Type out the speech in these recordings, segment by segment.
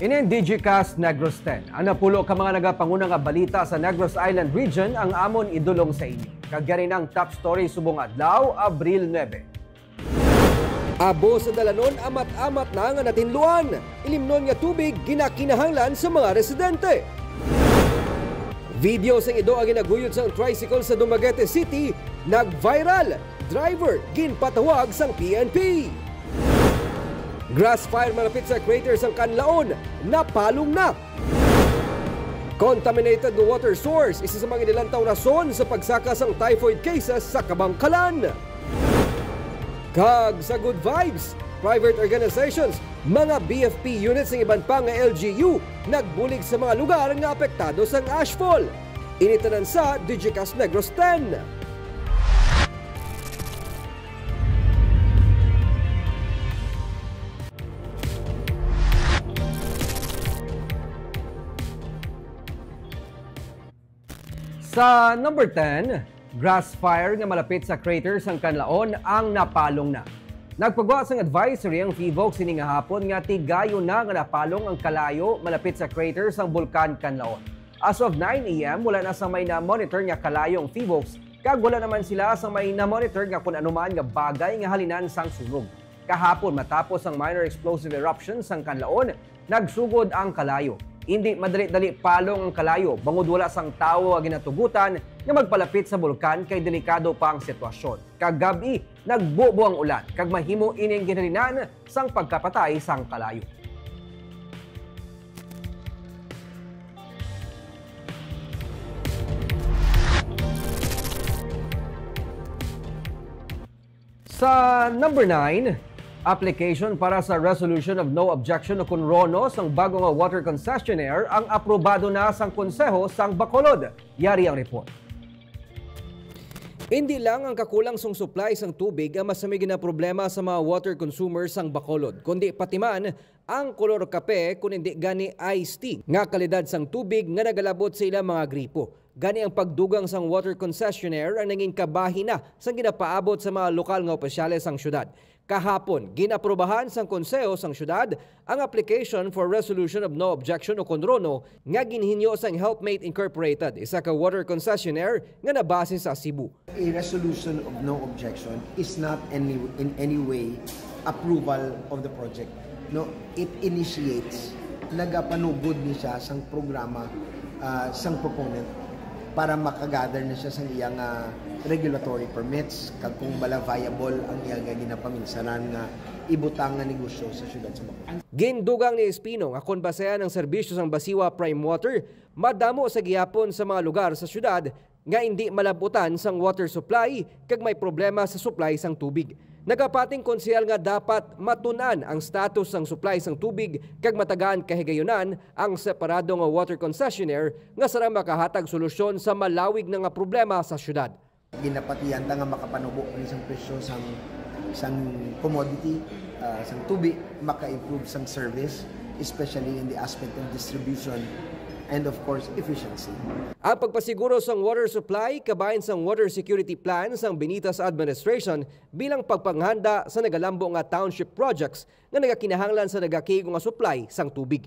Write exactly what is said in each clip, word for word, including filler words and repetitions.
Ini ang Digicast Negros ten. Ang napulo ka mga nagapanguna nga balita sa Negros Island Region ang amon idulong sa inyo. Kag yari na ang top story subong adlaw, Abril nuebe. Abo sa dalanon, amat-amat na nga natinluan. Ilimnon nga tubig ginakinahanglan sa mga residente. Video sang ido nga ginaguyod sang tricycle sa Dumaguete City nag-viral. Driver ginpatawag sang P N P. Grass fire malapit sa crater sang Canlaon, napalong na. Contaminated nga water source, isa sa mga nilantaw rason sa pagsaka sang typhoid cases sa Kabangkalan. Kag sa good vibes, private organizations, mga B F P units, sang iban pa nga L G U nagbulig sa mga lugar nga apektado sang ashfall. Ini tanan sa Digicast Negros ten. Sa number ten, grass fire nga malapit sa crater sang Canlaon ang napalong na. Nagpagwa sang advisory ang PHIVOLCS ini nga hapon nga tigayon na nga napalong ang kalayo malapit sa crater sang Bulkan Canlaon. As of nine A M, wala na sang may na-monitor nga kalayo ang PHIVOLCS, kag wala naman sila sang may na-monitor nga kun ano man nga bagay nga halinan sang sunog. Kahapon, matapos ang minor explosive eruption sang Canlaon, nagsugod ang kalayo. Indi madali-dali palong ang kalayo, bangod wala sang tawo nga ginatugutan nga magpalapit sa bulkan kay delikado pa ang sitwasyon. Kagab-i, nagbubo ang ulan, kag mahimo ini ang ginhalinan sang pagkapatay sang kalayo. Sa number nine, application para sa Resolution of No Objection o kon RONO sang bago nga water concessionaire ang aprobado na sang Konseho sang Bacolod. Yari ang report. Indi lang ang kakulang sang supply sang tubig ang mas may ginaproblema sa mga water consumers sang Bacolod, kundi pati man ang kolor kape, kun indi gani iced tea, nga kalidad sang tubig nga nagalabot sa ilang mga gripo. Gani ang pagdugang sang water concessionaire ang nangin kabahin na sang ginapaabot sa mga lokal nga opisyales sang syudad. Kahapon, ginaprobahan sang Konseho sang Syudad ang application for Resolution of No Objection o kon RONO nga ginhinyo sang Helpmate Incorporated, isa ka water concessionaire nga nabase sa Cebu. A resolution of no objection is not any, in any way approval of the project. No, it initiates, nagapanugod ni siya sang programa, ah, sang proponent para makagather na siya sang iyang, ah, regulatory permits, kag kung bala viable ang iya nga ginapaminsanan nga ibutang nga negosyo sa siyudad sa Bacolod. Gindugang ni Espino nga kon basehan ang serbisyo sang Basiwa Prime Water, madamo sa gihapon sa mga lugar sa siyudad nga indi malab-utan sang water supply kag may problema sa supply sang tubig. Nagapati ang konsehal nga dapat matun-an ang status sang supply sang tubig kag matagaan kahigayunan ang separado nga water concessionaire nga sarang makahatag solusyon sa malawig na nga problema sa syudad. Ginapatihan ta nga makapanubo ni sang presyo sang, sang commodity, ah, sang tubig, maka-improve sang service, especially in the aspect of distribution and, of course, efficiency. Ang pagpasiguro sang water supply kabahin sang water security plan sang Benitez administration bilang pagpanghanda sa nagalambo nga township projects nga nagakinahanglan sa nagakigo nga supply sang tubig.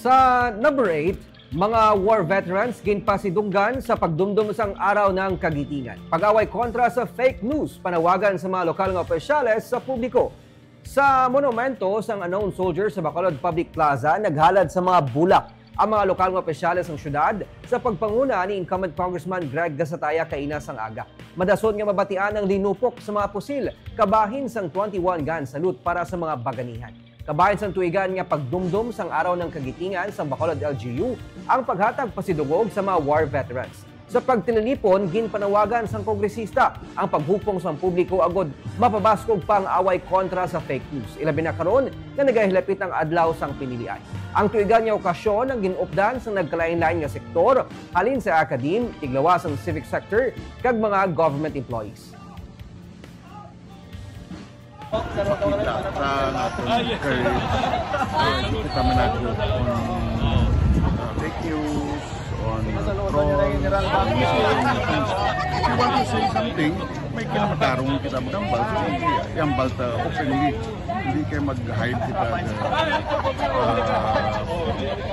Sa number eight, mga war veterans ginpasidunggan sa pagdumdom sang Araw ng Kagitingan. Pag-away kontra sa fake news, panawagan sa mga lokal nga opisyales sa publiko. Sa monumento sang unknown soldier sa Bacolod Public Plaza, naghalad sa mga bulak ang mga lokal nga opisyales sang syudad sa pagpanguna ni incumbent Congressman Greg Gasataya kaina sang aga. Madason nga mabatian ang linupok sa mga pusil kabahin sang twenty-one gun salute para sa mga baganihan. Kabahin sang tuigan nga pagdumdom sang Araw ng Kagitingan sang Bacolod L G U ang paghatag pasidungog sa mga war veterans. Sa pagtinalipon, ginpanawagan sang kongresista ang paghupong sang publiko agod mapabaskog pa ang away kontra sa fake news, ilabi na karon nga nagahilapit ang adlaw sang pinilian. Ang tuigan nga okasyon ang gin-updan sang nagkalainlain nga sektor, halin sa academe, tiglawas sang civic sector, kag mga government employees. Makita sa naton kay, uh, kita man nato on, uh, fake news, on, uh, trolls, on misinformation. If you want to say something, Kaya matarong kita magambal, so, hindi, yung balta openly, hindi kayo mag-hide kita sa, ah,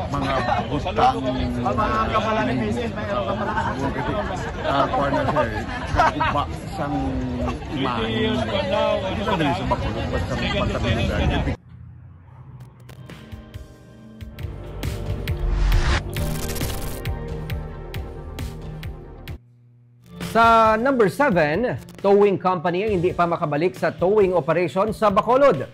mga butang, mga kapalan ni Mason, may kapalan. Ah, kuha na siya eh, kaguba sang imahe. Hindi sa dali sa Bacolod, basta, basta may lugar. Sa number seven, towing company ang hindi pa makabalik sa towing operation sa Bacolod.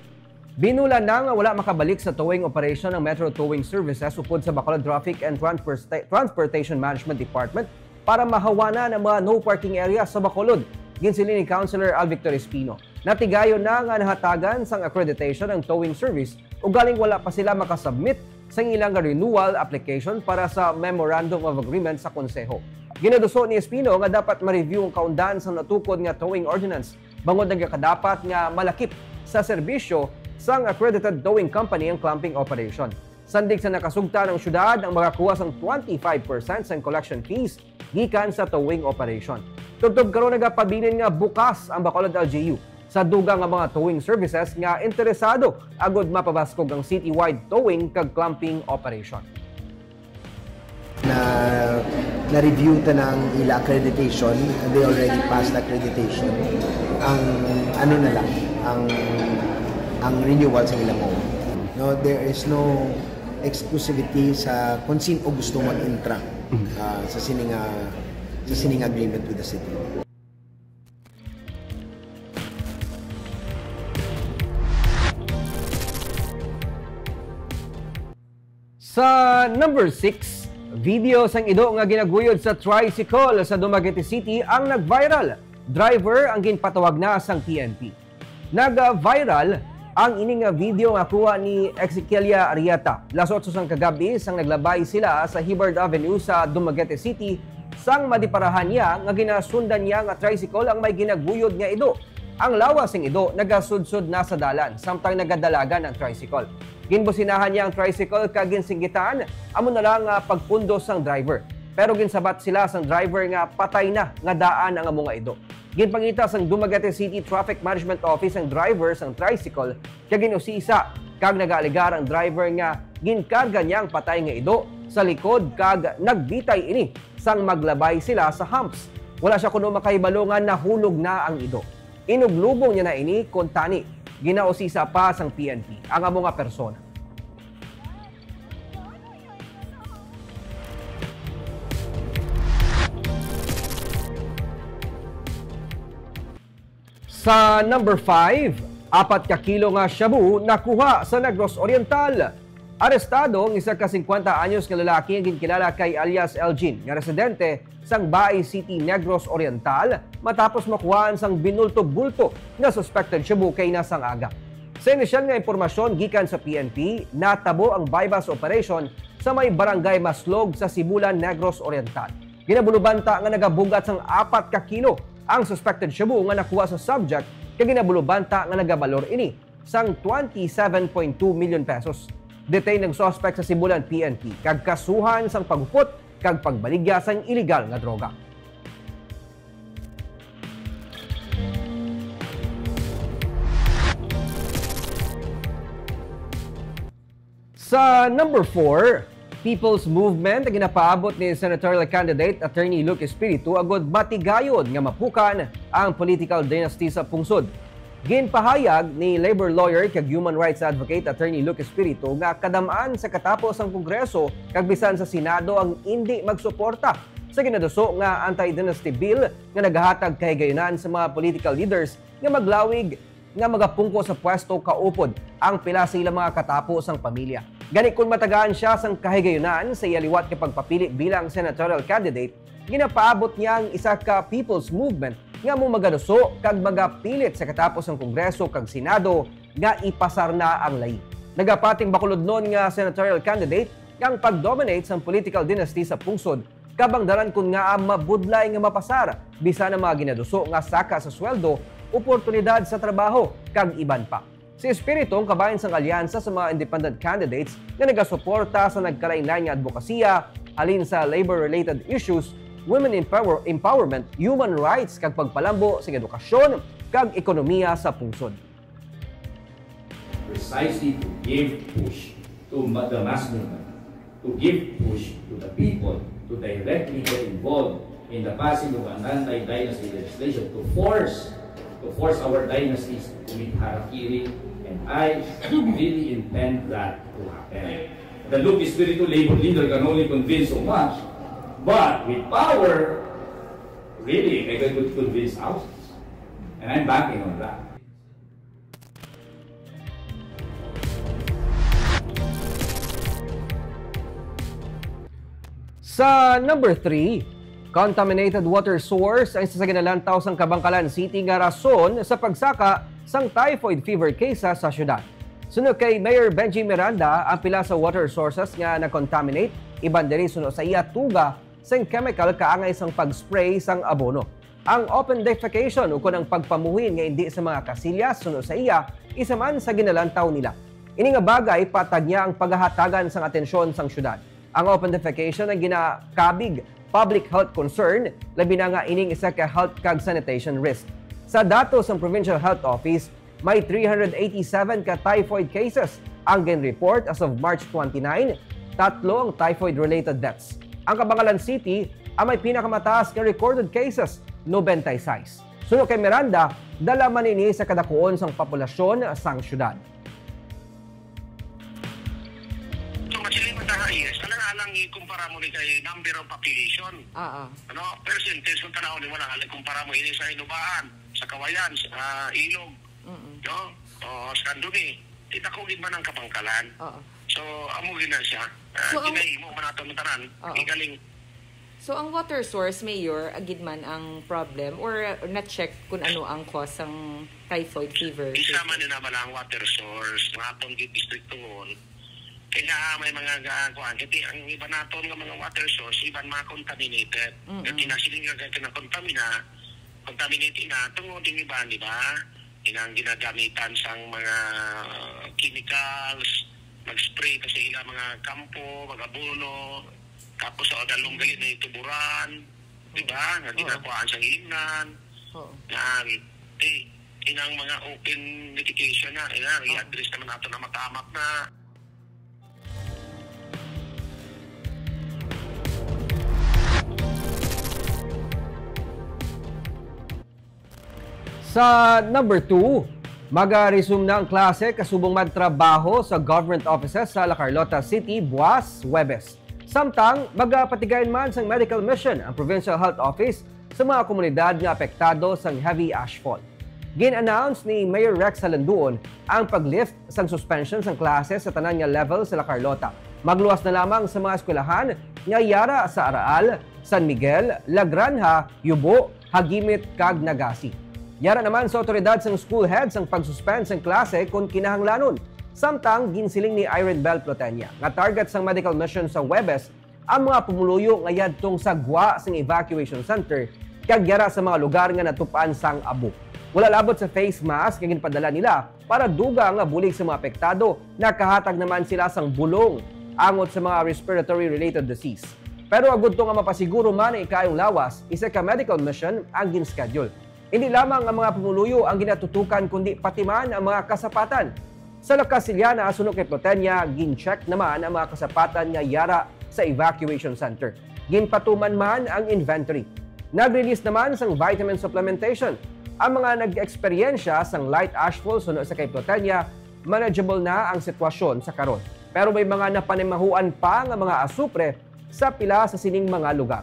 Binulan na nga wala makabalik sa towing operation ang Metro Towing Services upod sa Bacolod Traffic and Transporta- Transportation Management Department para mahawanan ang mga no parking area sa Bacolod, ginsiling ni Councilor Alvictor Espino. Natigayon na nga nahatagan sang accreditation ang towing service, ugaling wala pa sila makasubmit sang ilang renewal application para sa Memorandum of Agreement sa Konseho. Ginaduso ni Espino nga dapat ma-review ang kaundan sang natukod nga towing ordinance, bangod nagakadapat nga malakip sa serbisyo sang accredited towing company ang clumping operation. Sandig sa nakasugtan ang syudad ang makakuha sang twenty-five percent sang collection fees gikan sa towing operation. Tubtob karon nagapabilin nga bukas ang Bacolod L G U sa dugang nga mga towing services nga interesado agud mapabaskog ang citywide towing kag clumping operation. Na na-review ta ng ila accreditation, they already passed accreditation. Ang ano na lang, ang ang renewal sa ila mo. No, there is no exclusivity sa kung sino gusto mag-intra ah, sa sining ah, sa sining agreement with the city. Sa number six, video sang ido nga ginaguyod sa tricycle sa Dumaguete City ang nag-viral. Driver ang ginpatawag na sang P N P. Nag-viral ang ini nga video nga kuha ni Ezequielia Arrieta. Las otso sang kagab-i sang naglabay sila sa Hibbard Avenue sa Dumaguete City, sang madiparahan niya nga ginasundan niya nga tricycle ang may ginaguyod nga ido. Ang lawas sing ido nagasudsod na sa dalan samtang nagadalagan ang tricycle. Ginbusinahan niya ang tricycle kag ginsinggitan amo na lang nga pagpundos sang driver. Pero ginsabat sila sang driver nga patay na nga daan ang amo nga ido. Ginpangita sang Dumaguete City Traffic Management Office ang driver sang tricycle kag ginusisa kag nagaalegar ang driver nga ginkarga niya ang patay nga ido sa likod kag nagbitay ini sang maglabay sila sa humps. Wala siya kuno makahibalo nga nahulog na ang ido. Inuglubong niya na ini kon tani ginausisa pa sang P N P ang amo nga persona. Sa number five, apat ka kilo nga shabu nakuha sa Negros Oriental. Arestado ang isa ka singkwenta anyos nga lalaki nga ginkilala kay alias Elgin nga residente sang Baay City, Negros Oriental matapos makuhaan sang binulto-bulto nga suspected shabu kaina sang aga. Sa inisyal nga impormasyon gikan sa P N P, natabo ang buy-bust operation sa may barangay Maslog sa Sibulan, Negros Oriental. Ginabulobanta nga nagabugat sang apat ka kilo ang suspected shabu nga nakuha sa subject kag ginabulobanta nga nagabalor ini sang twenty-seven point two million pesos. Detained ang suspect sa Sibulan P N P kag kasuhan sang paghupot kag pagbaligya sang iligal nga droga. Sa number four, People's Movement ang ginapaabot ni Senatorial Candidate Attorney Luke Espiritu agud matigayon nga mapukan ang political dynasty sa pungsod. Ginpahayag ni labor lawyer kag human rights advocate Attorney Luke Espiritu nga kadam-an sa katapo sang Kongreso kag bisan sa Senado ang indi magsuporta sa ginaduso nga anti-dynasty bill nga nagahatag kahigayunan sa mga political leaders nga maglawig nga magapungko sa pwesto kaupod ang pila sa ilang mga katapo sang pamilya. Gani, kon matagaan siya sang kahigayunan sa iya liwat nga pagpapili bilang senatorial candidate, ginapaabot niya ang isa ka People's Movement nga amo magaduso kag magapilit sa katapo sang Kongreso kag Senado nga ipasar na ang layi. Nagapati ang Bacolodnon nga senatorial candidate nga ang pag-dominate sang political dynasty sa pungsod kabangdanan kon ngaa mabudlay nga mapasar bisan ang mga ginaduso nga saka sa sweldo, oportunidad sa trabaho, kag iban pa. Si Espiritu ang kabahin sang alyansa sa mga independent candidates nga nagasuporta sa nagkalainlain nga adbokasiya halin sa labor-related issues women empower-, empowerment, human rights, kag pagpalambo sa edukasyon kag ekonomiya sa pungsod. Precisely to give push to ma-, the mass movement, to give push to the people to directly get involved in the passing of an anti-dynasty legislation to force, to force our dynasties to commit harakiri, and I really intend that to happen. The Luke Espiritu labor leader can only convince so much, but with power, really, they could convince thousands. And I'm banking on that. Sa number three, contaminated water source ang isa sa ginalantaw sang Kabankalan City nga rason sa pagsaka sang typhoid fever cases sa syudad. Suno kay Mayor Benji Miranda, ang pila sa water sources nga na-contaminate, iban diri suno sa iya tuga sang chemical kaangay sang pag-spray sang abono. Ang open defecation ukon ang pagpamuhin nga indi sa mga kasilyas suno sa iya, isa man sa ginalantaw nila. Ini nga bagay, patag niya ang paghahatagan sang atensyon sang syudad. Ang open defecation ang ginakabig public health concern, labi na nga ining isa ka health kag sanitation risk. Sa datos sang Provincial Health Office, may three hundred eighty-seven ka typhoid cases ang gin-report as of March twenty-nine, tatlo ang typhoid-related deaths. Ang Kabangalan City ang may pinakamataas nga recorded cases, nobenta y seis. Suno kay Miranda, dala man ini sa kadakuon sang populasyon sang syudad. So, masiling mo tayo, yes, alang-alang ikumpara mo ni kay number of population. Ah, ah. Ano, percentage kung tanaw ni mo lang, alang kumpara mo ini sa Inubaan, sa Kawayan, sa, ah, Ilog, Mm-mm. no? O, sa Candoni. Kita ko gid man ang Kabangkalan. Oo. So, amo gid na siya. Ah, So, ang ginahimo man nato ang tanan. Oo. Igaling. So, ang water source, Mayor, agid man ang problem or na-check kung ano ang cause sang typhoid fever? Isa man din naman ang water source nga atong gidistriktuhon. Kaya may mga ga-, kuwan. Kasi ang iba naton nga mga water source, iban mga contaminated. Mm-mm. Kaya kinasiling nga kinakontamina, contaminated na, tungod yung iba, di ba? Inang ginagamitan sang mga chemicals, mag-spray pa sa ila mga kampo, mag-abono, tapos sa dalong gali na ituburan, di ba? Nga Oo. ginakuhaan sang imnan. Oo. Yan. Eh, inang mga open medication na, ina, Oo. i-address naman nato na matamak na. Sa number two, maga-resume na ang klase kasubong magtrabaho sa government offices sa La Carlota City buwas Huwebes. Samtang, magapatigayon man sang medical mission ang Provincial Health Office sa mga komunidad nga apektado sang heavy ashfall. Gin-announce ni Mayor Rex Halanduon ang pag-lift sang suspension sang klase sa tanan nga level sa La Carlota. Magluwas na lamang sa mga eskwelahan nga yara sa Araal, San Miguel, La Granja, Yubo, Jagimit, kag Naga City. Yara naman sa awtoridad sang school head sang pag-suspend sang klase kon kinahanglanon. Samtang ginsiling ni Irene Bell Plotenia nga target sang medical mission sa Huwebes ang mga pumuluyo nga yadtong sa gwa sang evacuation center kag yara sa mga lugar nga natupan sang abo. Wala labot sa face mask nga ginpadala nila para dugang nga bulig sa mga apektado, nakahatag naman sila sang bulong angot sa mga respiratory-related disease. Pero agud to nga mapasiguro man ang ikaayong lawas, isa ka medical mission ang gin-schedule. Hindi lamang ang mga pumuluyo ang ginatutukan, kundi pati man ang mga kasapatan. Sa La Castellana, suno kay Plotenia, gin-check naman ang mga kasapatan nga yara sa evacuation center. Ginpatuman man ang inventory. Nag-release naman sang vitamin supplementation. Ang mga nag-eksperyensya sang light ashfall, suno sa kay Plotenia, manageable na ang sitwasyon sa karon. Pero may mga napanimahuan pa nga mga asupre sa pila sa sining mga lugar.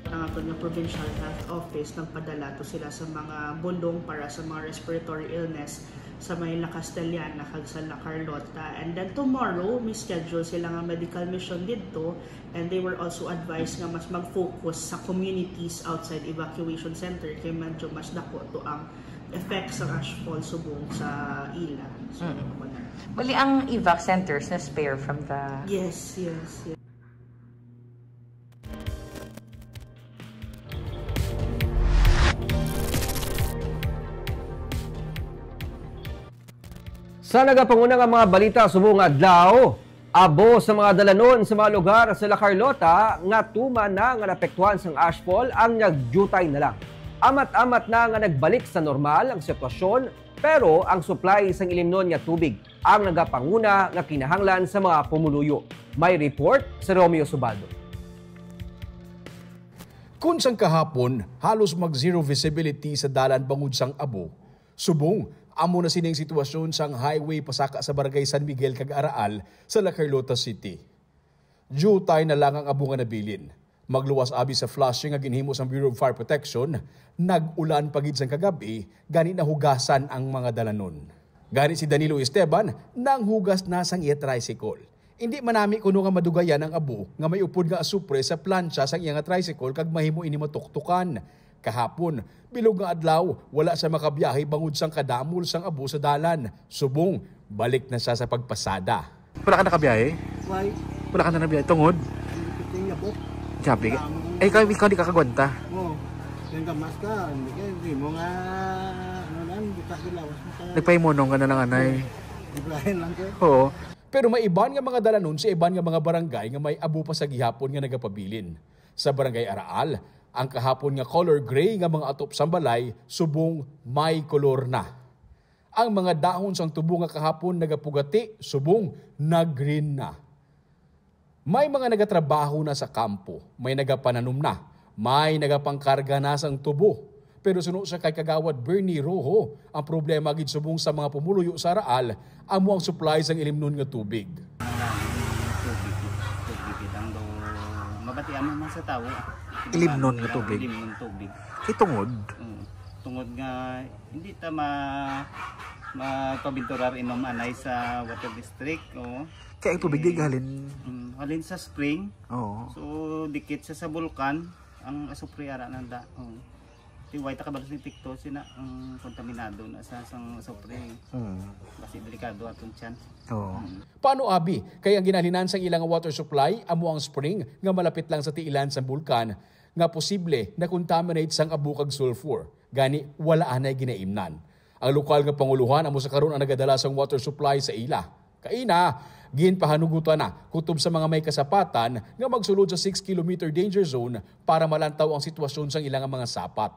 Ang aton nga Provincial Health Office, nagpadala to sila sa mga bulong para sa mga respiratory illness sa may La Castellana kag sa La Carlota. And then tomorrow, may schedule sila nga medical mission didto, and they were also advised nga mas mag-focus sa communities outside evacuation center kay medyo mas dako to ang effects sa ashfall subong sa ila. So, Mm. ano ko na. Bali, ang evac centers na spare from the Yes, yes, yes. Sa nagapanguna nga mga balita subong nga adlaw, Abo sa mga dalanon sa mga lugar sa La Carlota nga tuman na nga naapektuhan sang ashfall ang nagyutay na lang. Amat-amat na nga nagbalik sa normal ang sitwasyon, pero ang supply sang ilimnon nga tubig ang nagapanguna nga kinahanglan sa mga pumuluyo. May report si Romeo Subaldo. Kun sang kahapon, halos mag-zero visibility sa dalan bangod sang abo, subong amo na sining sitwasyon sang highway pasaka sa Barangay San Miguel kag Araal sa La Carlota City. Diutay na lang ang abo nga nabilin. Magluwas abi sa flushing nga ginhimo sang Bureau of Fire Protection, nag-ulan pa gid sang kagab-i, gani nahugasan ang mga dalanon. Gani si Danilo Esteban nanghugas na sang iya tricycle. Indi man nami kuno nga madugayan ang abo nga may upod nga asupre sa plancha sang iya nga tricycle kag mahimo ini matuktukan. Kahapon, bilog nga adlaw, wala siya makabiyahe bangod sang kadamol sang abo sa dalan. Subong, balik na siya sa pagpasada. Wala ka nakabiyahe? Why? Wala ka na nabiyahe? Tungod? Ang piting yabok. Sabi ka? Ang Eh, ikaw, ikaw di ka kagwanta? Oo. Yung gamas ka, hindi ka, hindi mo nga, ano lang, butas sa lawas mo ka. Nagpahimunong ka na lang, anay. Ibrahim lang ka. Oo. Pero may iban nga mga dalanon sa iban nga mga barangay nga may abo pa sa gihapon nga nagapabilin. Sa Barangay Araal, ang kahapon nga color gray nga mga atop sang balay subong may kolor na. Ang mga dahon sang tubo nga kahapon nagapugati subong nag-green na. May mga nagatrabaho na sa kampo, may nagapananom na, may nagapangkarga na sang tubo. Pero suno sa kay Kagawad Bernie Rojo, ang problema gid subong sa mga pumuluyo sa Araal amo ang supply sang ilimnon nga tubig. Tubig, tubig, ang do, mabatian mo man sa tawo. Ilimnon nga tubig. Ilimnon tubig. Kay tungod? Mm. Tungod nga hindi ta ma, mapabinturar inom anay sa water district, o. Kay ang tubig Eh, di halin. Mm, halin sa spring. Oo. So, dikit siya sa bulkan, ang asupre ara nanda. Oo. Ti way ta kabalo sa epekto sina ang kontaminado na sa sang asupre. Mm. Basi delikado atong tiyan. Oo. Mm. Paano abi kay ang ginhalinan sang ilang water supply amo ang spring nga malapit lang sa tiilan sang bulkan nga posible na contaminate sang abo kag sulfur, gani wala anay ginaimnan. Ang lokal nga pangulohan amo sa karon ang nagadala sang water supply sa ila. Kaina, ginpahanugutan na kutob sa mga may kasapatan nga magsulod sa six kilometer danger zone para malantaw ang sitwasyon sang ila nga mga sapat.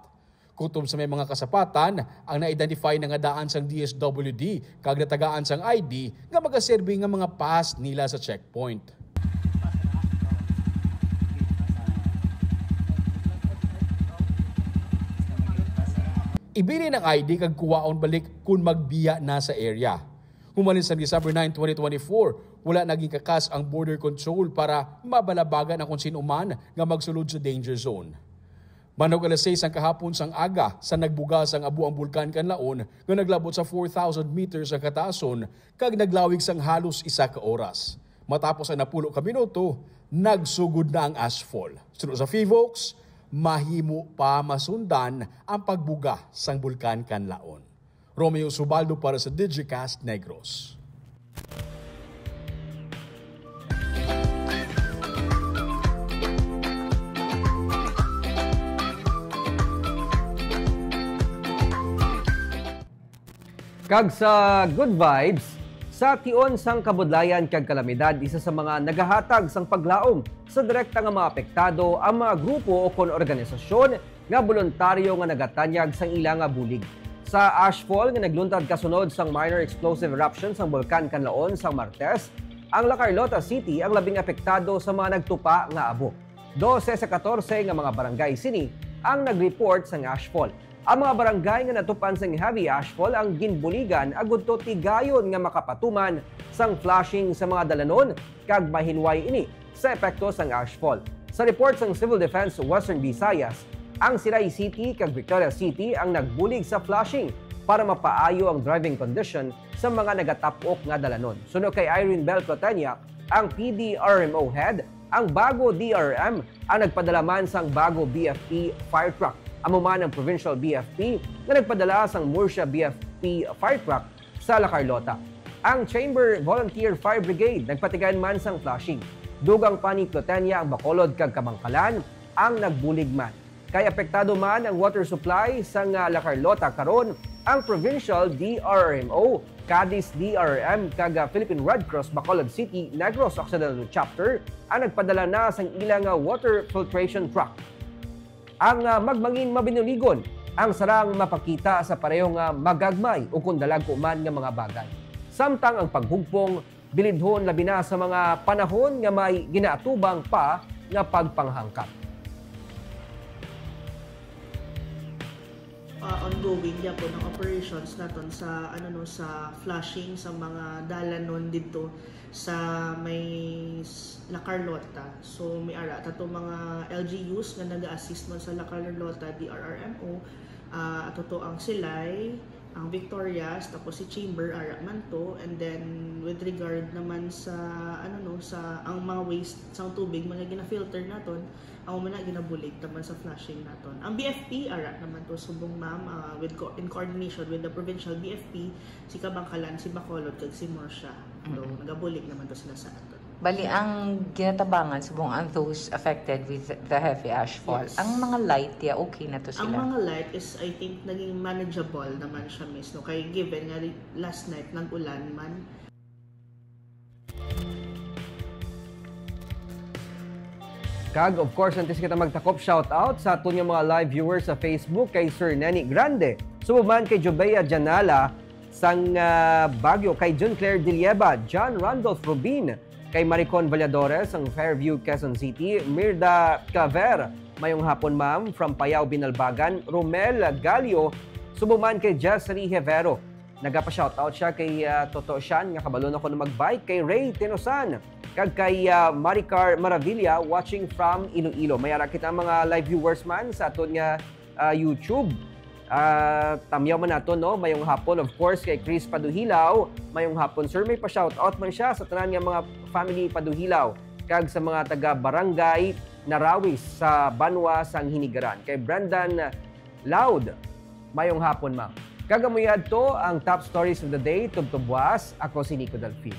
Kutob sa may mga kasapatan, ang na-identify na nga daan sang D S W D kag natagaan sang I D nga magaserbi nga mga pass nila sa checkpoint. Ibilin ang I D kag kuwaon balik kon magbiya na sa area. Human sang December nine, twenty twenty-four, wala naging kakas ang border control para mabalabagan ang kon sino man nga magsulod sa danger zone. Manug alas sais sang kahapon sang aga, sa nagbuga sang abo ang Bulkan Kanlaon nga naglabot sa four thousand meters ang kataason kag naglawig sang halos isa ka oras. Matapos ang napulo ka minuto, nagsugod na ang ashfall. Suno sa Fivox, mahimo pa masundan ang pagbuga sang Bulkan Kanlaon. Romeo Subaldo para sa Digicast Negros. Kag sa good vibes, sa tion sang kabudlayan kag kalamidad, isa sa mga nagahatag sang paglaom sa direkta nga mga apektado ang mga grupo o kon organisasyon nga boluntaryo nga nagatanyag sang ila nga bulig. Sa ashfall nga nagluntad kasunod sang minor explosive eruption sang Bulkan Kanlaon sang Martes, ang La Carlota City ang labing apektado sa mga nagtupa nga abo. Dose sa katorse nga mga barangay sini ang nag-report sang ashfall. Ang mga barangay nga natupan sang heavy ashfall ang ginbuligan agud to tigayon nga makapatuman sang flushing sa mga dalanon kag mahinway ini sa epekto sang ashfall. Sa report sang Civil Defense Western Visayas, ang Siraya City kag Victoria City ang nagbulig sa flushing para mapaayo ang driving condition sa mga nagatap-ok nga dalanon. Suno kay Irene Bell Cotenia, ang P D R M O head, ang Bago D R M ang nagpadala man sang Bago B F P fire truck. Amo man ang Provincial B F P nga nagpadala sang Murcia B F P fire truck sa La Carlota. Ang Chamber Volunteer Fire Brigade nagpatigayon man sang flushing. Dugang pa ni Clotenia ang Bacolod kag Kamankalan ang nagbulig man. Kay apektado man ang water supply sang, ah, La Carlota karon, Ang provincial D R R M O, Cadiz D R R M, kag, ah, Philippine Red Cross Bacolod City, Negros Occidental Chapter ang nagpadala na sang ila nga water filtration truck. Ang, ah, magmangin mabinuligon, ang sarang mapakita sa pareho nga magagmay ukon dalagko man nga mga bagay. Samtang ang paghugpong bilidhon, labi na sa mga panahon nga may ginaatubang pa nga pagpanghangkap. Ah, ongoing gyapon ang operations naton sa, ano, no, sa flushing sa mga dalanon didto sa may s-, La Carlota. So may ara ta to mga L G Us nga naga-assist man sa La Carlota D R R M O. Ah, ato to ang Silay, ang Victorias, tapos si Chamber, ara man to. And then, with regard naman sa, ano, no, sa ang mga waste sa tubig, mga gina-filter naton, amo man na ginabulig taman sa flushing naton. Ang B F P, ara naman to subong, ma'am, ah, with co-, in coordination with the provincial B F P, si Kabankalan, si Bacolod, kag si Murcia. So, nagabulig naman to sila sa aton. Bali, ang ginatabangan subong ang those affected with the heavy ashfall. Yes. Ang mga light, yeah, okay na to Ang sila. mga light is, I think, naging manageable naman siya, miss, no? Kay given nga ri-, last night, nag-ulan man. Kag, of course, antes kita magtakop, shout out sa aton nga mga live viewers sa Facebook, kay Sir Nenny Grande, subong man kay Jubea Janala sang, ah, Baguio, kay June Claire Dilieba, John Randolph Rubin, kay Maricon Valladores sang Fairview, Quezon City, Mirda Claver, mayong hapon, ma'am, from Payao, Binalbagan, Romel Galio, subong man kay Jessry Hevero. Nagapa-shoutout siya kay, ah, Toto Shan, nga kabalo na ko na magbike, kay Ray Tenosan, kag kay, ah, Maricar Maravilla, watching from Iloilo. May ara kita mga live viewers man sa aton nga, ah, YouTube. Ah, tamyaw man nato, no? Mayong hapon, of course, kay Chris Paduhilaw. Mayong hapon, sir. May pa-shoutout man siya sa tanan nga mga family Paduhilaw, kag sa mga taga Barangay Narawis sa Banwa sang Hinigaran. Kay Brendan Loud, mayong hapon, ma'am. Kag amo yadto ang top stories of the day. Tubtob buwas, ako si Nico Delfin.